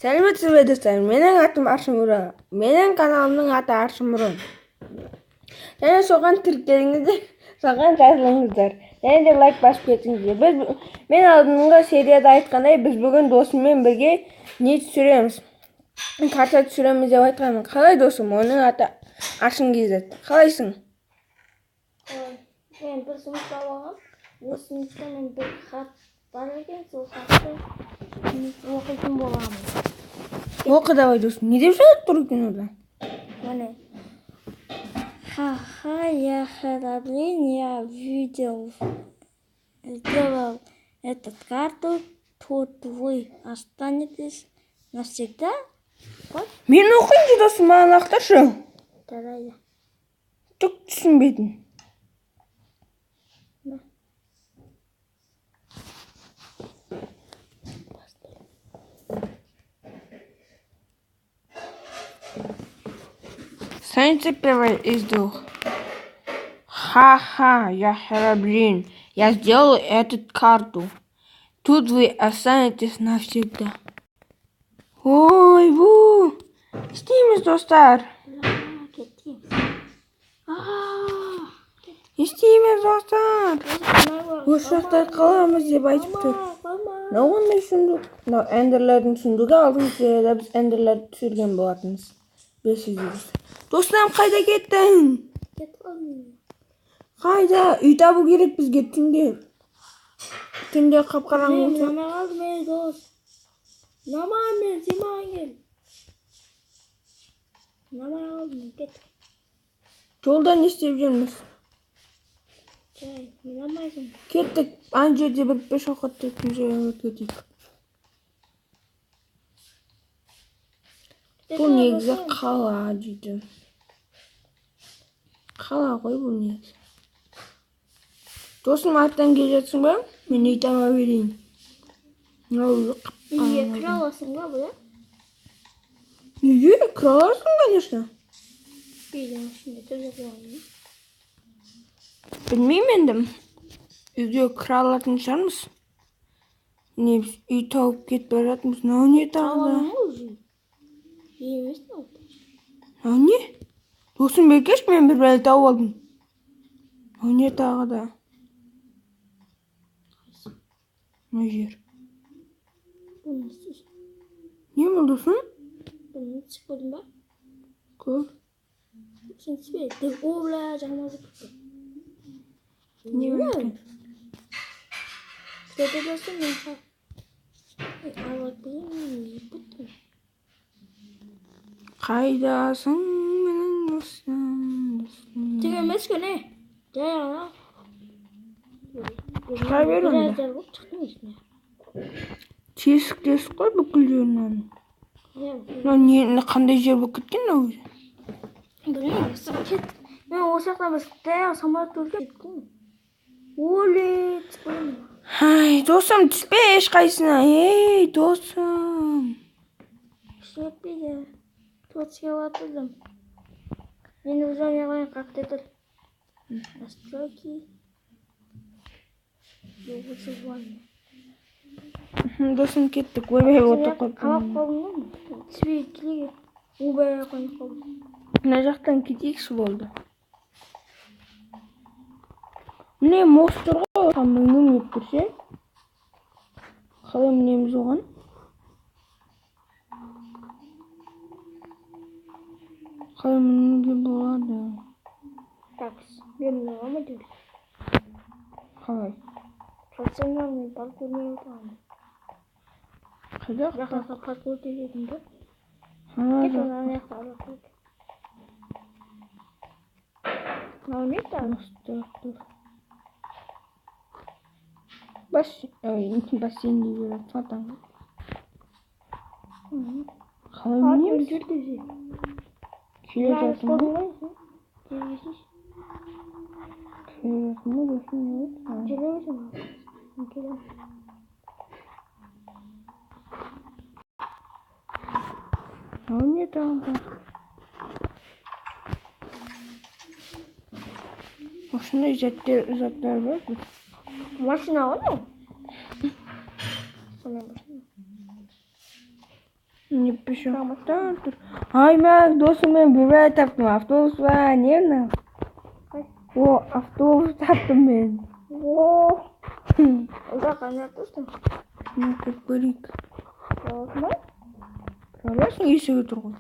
Сәлеметсіз бе, достар! Менің атым Аршын Мұрат. Менің каналымның аты Аршын Мұрат. Және соған тіркеліңіздер, соған жазылыңыздар. Және де лайк басып кетіңіздер. Мен алдыңғы серияда айтқандай, біз бүгін досыммен бірге не түсіреміз? Карта түсіреміз деп айтқанмын. Қалай, досым? Оның аты Аршын KZ. Қалайсың? Мен бір сыныпта алғам. Ол сыныпта мен бір хат бар екен, сол хатты оқитын боламын. Оқы давай, досым. Не деп жазып тұр екен ода? Міне. Ха-ха, я Херобрин, я видел, сделал эту карту, тут вы останетесь навсегда. Вот. Мен оқиыншы, досым, маған лақтыршы. Жарайды. Түк түсінбедім. На. Страница первая из двух. Ха-ха, я Херобрин. Я сделал эту карту. Тут вы останетесь навсегда. Ой, бу. Істейміз, достар? Кеттім. Не істейміз, достар? Осы жақта қаламыз деп айтып тұр. Мынау қандай сундук? Мынау эндерлердің сундугі. Алдыңғы серияда біз эндерлерді түсірген болатынбыз. 500. Достарым, қайда кеттің? Кетіп қалдым. Қайда? Үй табу керек бізге түнде. Түнде қап-қараңғы Мен болса. ұнамай қалдым, ей дос. Ұнамай мен, сен маған кел. Ұнамай қалдым, кет. Жолда не істеп жүрміз? Жай, ұнамайсың. Кеттік, ана жерде бір бес ауқат дейтін жерге өтіп кетейік. Бұл негізі қала дейді. Қала ғой бұл негізі. Досым, арттан келе жатсың ба? Мен үй таба берейін. Мынау Үйге қап-қараңғы. Кіре аласың ба бұл? Үйге кіре аласың, конечно. Үйдің ішінде төсек бар. Білмеймін енді. Үйге кіре алатын шығармыз. Не, біз үй тауып кетіп бара жатырмыз. Мынау не тағы да? Аламын ғой уже. Емес мынау. Мынау не? Досым, бері келші, мен бір бәле тауып алдым. Мынау не тағы да? Мына жер. Бұны не істейсің? Не бұл, досым? Бұны түсіп көрдің ба? Көр. Сен түспе. Деп, о, бля, жаныма кетті. Не бля? бар екен? Күтеді, досым, мен алып келейін, мен кеттім. Қайдасың, менің досым, досым? Түк емес көне. Жай ғана. Шыға бер онда. Біраз жер болып шықтым есіне. Тесік тесік қой бүкіл жер мынаның. Иә. Мынау не, қандай жер болып кеткен мынау өзі? Білмеймін, кет. Мен осы жақтан бір дәл самолет көргем. Оле, түсіп қоямын. Ай, досым, түспе ешқайсысына. Ей, досым. Ештеңе етпейді. Творческий алып. Енді вызвание қояйын, қақта тұр. Настройки. Вызвание. Досым, кеттік. Ойбай, отыр қойып. Қамап қалдым ғой. Түспей келе. Ойбай, қойып қалдым. Мына жақтан кетейікші болды. Міне мост тұр ғой, оған мінгім келіп тұр ше. Қалай мінеміз оған? Қалай мінуге болады? Так, мен міне аламын әйтеуір. Қалай? Пацандар, мен паркурмен отырамын. Қайда? Жаққа паркур ететін да. Ана Кет жақ. ана жақта ала қой. Мынау не тағы? Мост тұр. Ой, бассейн дей береді, фонтан. Қалай мінеміз? Жүр десе. Келе жатырмын ғой. Келе Келе жатырмын ғой, досым, не болды? берсің. Мен келемін. Мынау не тағы да? Осындай заттар бар. Машина ғой мынау. Сондай машина. Не пішақтар тұр. Ай, мә, досым, мен бір бәле таптым. Автобус па, не мынау? О, автобус таптым мен. О, ұзақ ана достым. Ішіне кіріп көрейік. Аласың ба? Кіре аласың, есігі тұр ғой.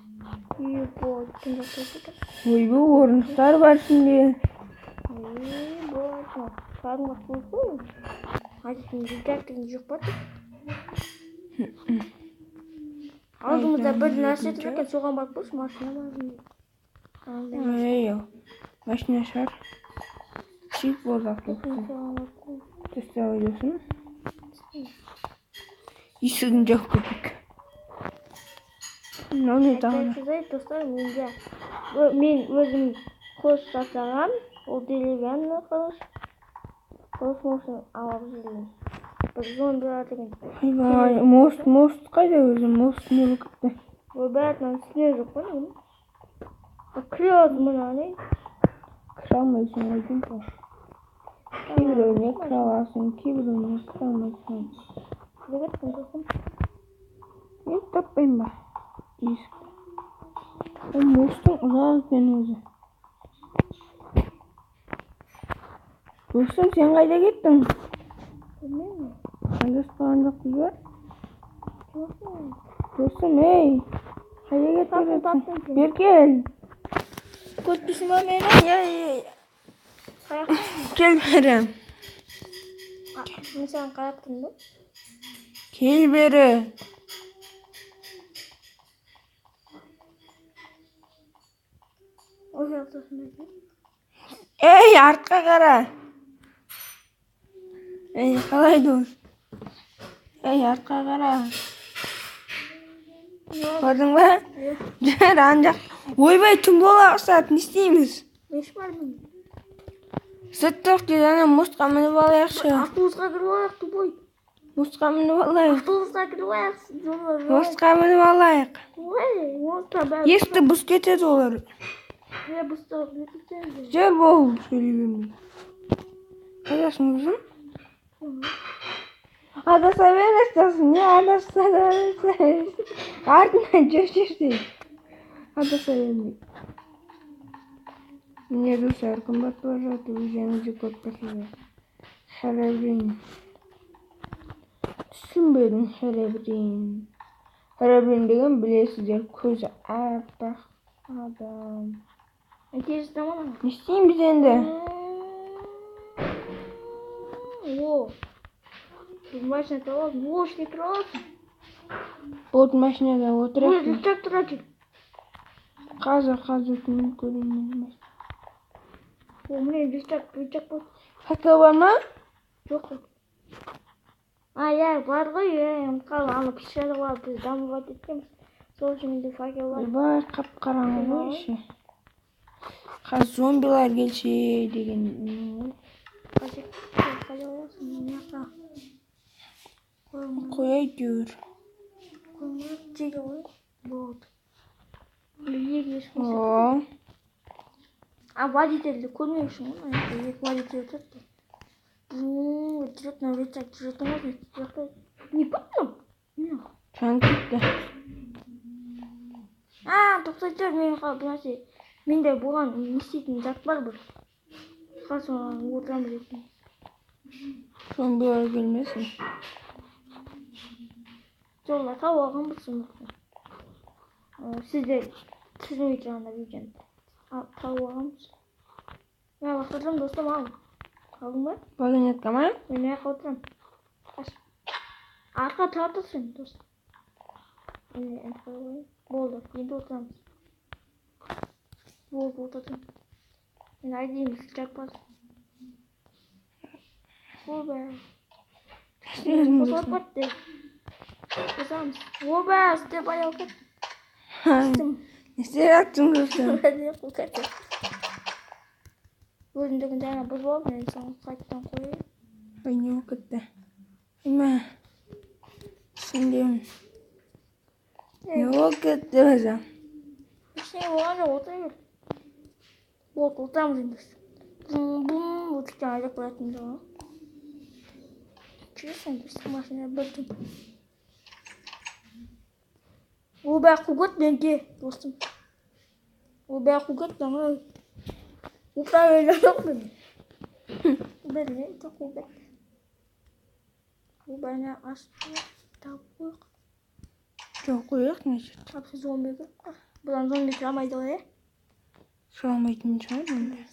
Ебать, кім жақта екен? Ойбай, орындықтар бар ішінде. Ебать, кәдімгі автобус қой. Айтатын редакторың жоқ па тут? Алдымызда бір нәрсе тұр екен, соған барып көрші, машина бар. Андай Ей, машина шығар. Чип болды автобустың. соған барып көр. Түсті досым. Есігін жауып кетейік. Мынау не тағы да? Айтайын достар, менде мен өзім қылыш жасағам, ол деревянный қылыш. Қылыш болсын алып жүрмін. Бір зомбилар деген. Ойбай, мост, мост қайда өзі? Мост не болып кетті? Ойбай, мынаның үстіне жоқ қой мынаның. Кіре аласың мына не? Кіре алмайсың ғой деймін ғой. Кейбіреуіне кіре аласың, кейбіреуіне кіре алмайсың. Кіре кеттің досым. Мен таппаймын ба? Есікті. Ол мосттың ұзақ екен өзі. Досым, сен қайда кеттің? Білмеймін. Адасып жоқпыз ба? Жоқ. Досым, ей! Қайда кетіп Таптым, жатсың? таптым сені. Бері кел. Көріппісің ба мені? Ей, ей, Қаяқта? кел бері. Мен саған қарап тұрмын ба? Кел бері. Ол жақтасың ба? Ей, артқа қара. Ей, қалай дос? Ей, артқа қара. Көрдің ба? Иә. Жүр, ана жақ. Ойбай, түн бола ұқсады, не істейміз? Не іш бар бұның? Зыттық деді, ана мостқа мініп алайықшы. Автобусқа кіріп алайық, тупой. Мостқа мініп алайық. Автобусқа кіріп алайық. Мостқа мініп алайық. Ой, мостқа бәрі. Есікті бұзып кетеді олар. Иә, бұзып кетеді. Жүр, бол, сөйлей бермей. Қайдасың өзің? Адаса бересің, не адаса бересің. Артынан жүр жүрсей. Адаса бермей. Міне, достар, қымбат бара жатыр, өздеріңіз де көріп тұрсыздар. Херобрин. Түсінбедім Херобрин. Херобрин деген білесіздер, көзі аппақ адам. Әкесі ана. Не істейміз енді? О. Біз машина тауып алдым. О, ішіне кіріп аласың. Болды, машинада Ой, отырайық. рычаг тұр екен. Қазір, қазір мен көрейін. О, міне рычаг, рычаг бар. Факел бар ма? Жоқ. А, иә, бар ғой, иә, ұмытып қалдым. Ана пішіре бар, біз дамывать еткенбіз. Сол үшін менде факел бар. Ойбай, қап-қараңғы ғой іші. Қазір зомбилар келсе деген не ғой. Қажет, қайда қоясың? Мына жаққа. Қойма, Қой әйтеуір. қойма, жерге қой. Болды. Екі ешкім О, А водительді көрмеу үшін ғой, мына жақта екі водитель отырады. Бу, жүреді, мына рычаг жүретін ғой, бұл жақта. Не болды мынау? Не? жан кетті. А, тоқтай тұр, мен бір нәрсе. Менде болған не істейтін зат бар бір. Қазір соған отырамыз ертең. Зомбилар келмесін. Жолда тауып алғанбыз сондықтан. Сіздер түсірмей тұрғанда видеоны. Тауып алғанбыз. Мен лақтырдым, достым, ал. Алдың ба? Вагонетка ма? Мен мына жаққа отырамын. Қаш. Артқа тұра тұр сен, дос. Енді енді қоя қояйын. Болды, енді отырамыз. Болды, отырдым. Мен айдаймыз, жақ бас. Ойбай. Қосылып кетті. Қосамыз. Ойбай, істеп аял кетті. Түстім. Не істеп жатсың, достым? Өзімдікін жаңа бұзып алдым, енді соны қайтадан қояйын. Ой, не болып кетті? Мә. Түсінбеймін. Не болып кетті өзі? Ештеңе болған жоқ, отыра бер. Болды, отырамыз енді. Бум, бум, өтіктен айдап қоятын жоқ. Жүресің, біз машина бір түн. Ойбай, қуып кетті менге, достым. Ойбай, қуып кетті ана. Управление жоқ мен. Білмеймін, қуып кетті. Ойбай, ана ашып тауып қойық. Жоқ, қояйық мына жерде. Апсы зомби керек қой. Бұдан зомби тұра алмайды ғой, е? Тұра алмайтын шығар енді.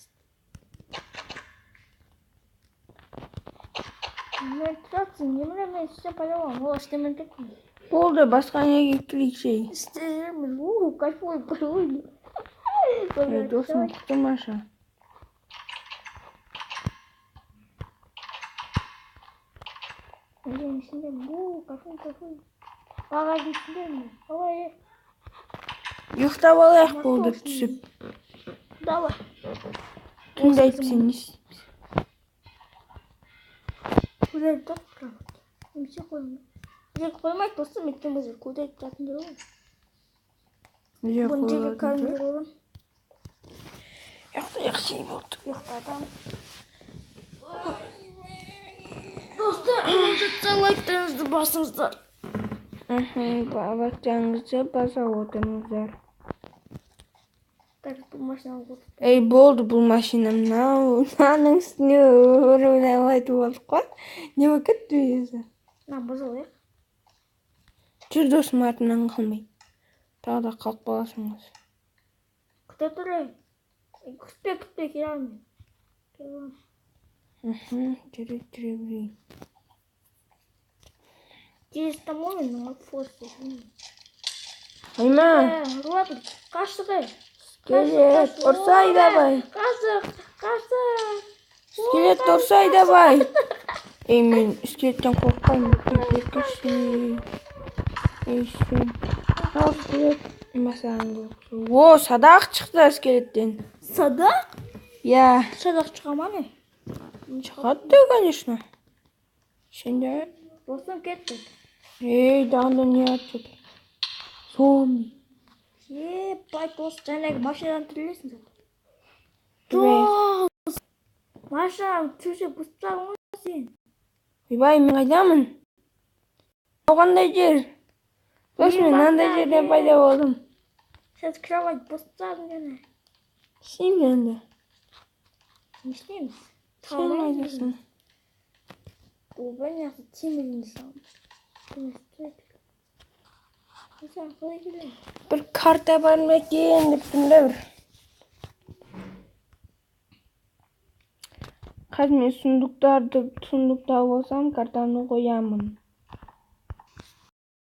Мен тұрасың, немене мен үстіне пайда боламын. Ол үстіне кеттім. Болды, басқа неге керек шей? Істеймін. У, кайфуй, кайфуй. Ей, досым, құтылмашы. Өзінің ішінде, у, кайфуй, кайфуй. Ағаштың ішіндемін. Ой, Ұйықтап алайық болды түсіп. Давай. Түнде әйтпесе не істейміз? Көтеріп тұр. Немесе қоймайды. Жерге қоймайды, достым, өйткені бұл жер көтеріп тұратын жер ғой. Жерге Бұны жерге қойылатын кәдімгі жер. қойған. Ұйықтайық шей болды. Ұйықтатамын. Достар, ұнатса лайктарыңызды басыңыздар. Лайктарыңызды баса отырыңыздар. Так, бұл машинаны қосып. Ей, болды бұл машина мынау. Мынаның үстіне ұрып айтып алдық қой. Не болып кетті өзі? Мына бұзылайық. Жүр досым, артымнан қалмай. Тағы да қалып қаласың осы. Күте тұр, ей. Күтпе, күтпе, келе алмаймын. Келе алмаймын. Жүре, жүре берейін. Келесі ғой мен, форс. Айма. Ұрып қаштық, ей. Скелет, ұрсай давай. Қаштық, қаштық. Скелет, ұрсай давай. Ей, мен скелеттен қорықпаймын. Ей, сен. Ал скелет. Мәселен, о, садақ шықты скелеттен. Садақ? Иә. Садақ шыға ма не? Шығады, конечно. Сенде. Достым, кеттік. Ей, дағында не атып жатыр? Зомби. Ебать, дос, жаңағы машинадан тірілесің сен. Дос. Дос! Машинаны төсеп бұзып ғой сен. Ойбай, мен қайдамын? Мынау қандай жер? Дос, мен мынандай жерден пайда болдым. Сен кровать бұзып тастадың жаңа. Істейміз енді. Не істейміз? Сен қайдасың? Ойбай, мына жақта темірді салдым. Сен қалай келдің? Бір карта бар ма екен деп тұрмын да бір. Қазір мен сундук тауып алсам, картаны қоямын.